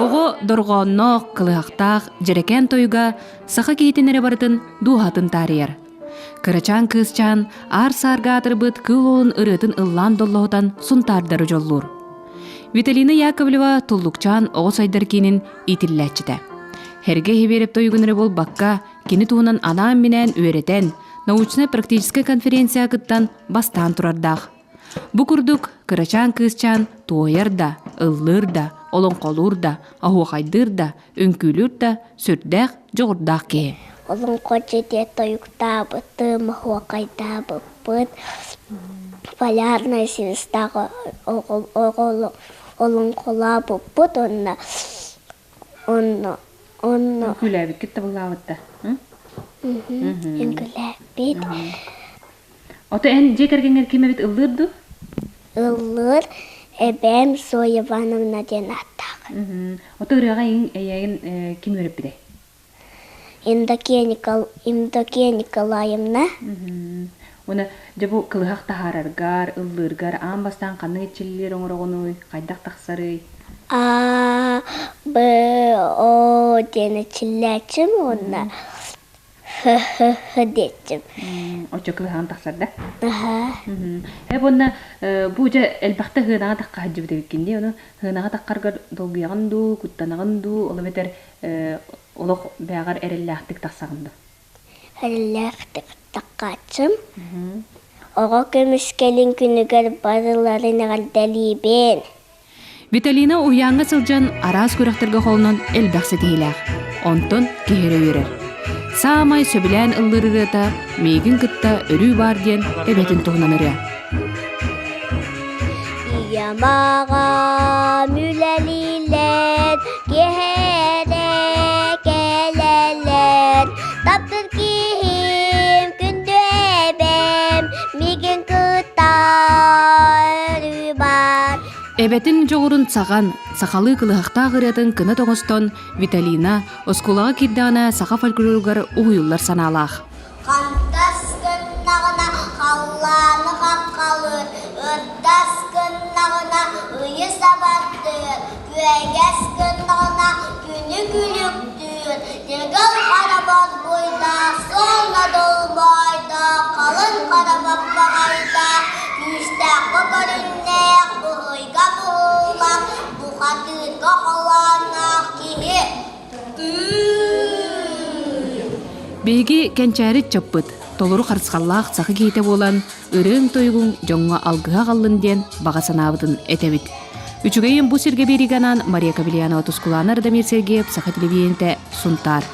Оҕо дорҕоонноох, кылыһахтаах дьэрэкээн тойуга саха киһитин эрэ барытын дууһатын таарыйар. Кырачаан кыысчаан аар-саарга аатырбыт кыыл уолун ырыатын ыллаан доллоһутан сунтаардары дьоллуур. Виталина Яковлева Туллукчаан оҕо сайдар киинин иитиллээччитэ. Һэргэ Хибиэрэп тойугун эрэ буолбакка, кини туһунан анаан-минээн үөрэтэн, научнай-практическай конференция кыттан бастаан турардаах. Бу курдук кырачаан кыысчаан туойар да, ыллыыр да, олоҥхолуур да, оһуохайдыыр да, үҥкүүлүүр да сүрдээх дьоҕурдаах киһи. Олоҥхо дьиэтэ тойуктаабытым, оһуохайдаабыппыт, полярная звездаҕа олоҥхолообуппут уонна онно онно Үҥкүүлээбиккит табыллаабыт да? Үҥкүүлээбит. Ото эн дьиэ кэргэҥҥэр ким эбит ыллыыр дуу? Ыллыыр эбээм Зоя Ивановна диэн ааттаах. Ото ырыаҕа эйээгин ким үөрэппитэй? Евдокия Евдокия Николаевна. Уонна дьэ бу кылыһах таһаараргар, ыллыыргар аан бастаан ханнык эрчиллиилэр оҥороҕунуй, хайдах тахсарый? А, Б, О диэн эрчиллээччим уонна Х-х-х диэччим. Оччо кылыһаҕын тахсар да? Аһаа. Э уонна бу дьэ элбэхтэ хыанаҕа тахха сылдьыбыт эбиккин дии, ону хыанаҕа таххаргар долгуйаҕын дуу, куттанаҕын дуу, ол эбэтэр олох бэйэҕэр эрэллээхтик тахсаҕын дуу? Эрэллээхтик таххааччым. Оҕо көмүскэлин күнүгэр барыларын эҕэрдэлиибин. Виталина уһуйааҥҥа сылдьан араас күрэхтэргэ холонон элбэх ситиһиилээх. Онтон киһи эрэ үөрэр. Саамай сөбүлээн ыллыыр ырыата «Миигин кытта өрүү баар» диэн эбэтин туһунан ырыа. Ийэм аҕам үлэлииллэр, киэһэрэ кэлэллэр. Таптыыр киһим күндү эбэм, миигин кытта өрүү баар. Эбэтин дьоҕурун саҕан, сахалыы кылыһахтаах ырыатын кынат оҥостон Виталина оскуолаҕа киирдэҕинэ саха фольклоругар уһуйуллар санаалаах. Хантас гыннаҕына халлааны хаххалыыр, ырдас гыннаҕына ыйы сабардыыр, күөгэс гыннаҕына күнү күлүктүүр, ньыгыл хара борбуйдаах, суолла долбоойдоох, халыҥ хара баппаҕайдаах, күүстээххэ көрүҥнээх, быһыйга быһыылаах, бухатыырга холоонноох киһи. Биһиги кэнчээри ыччаппыт, толору харысхаллаах саха киһитэ буолан, ырыаҥ-тойугуҥ дьоҥҥо алгыһа аҕаллын диэн баҕа санаабытын этэбит. Үчүгэйин бу сиргэ биэриигэ анаан Мария Кобельянова Тускулаана Радомир Сергеев Саха телевидениетэ Сунтаар.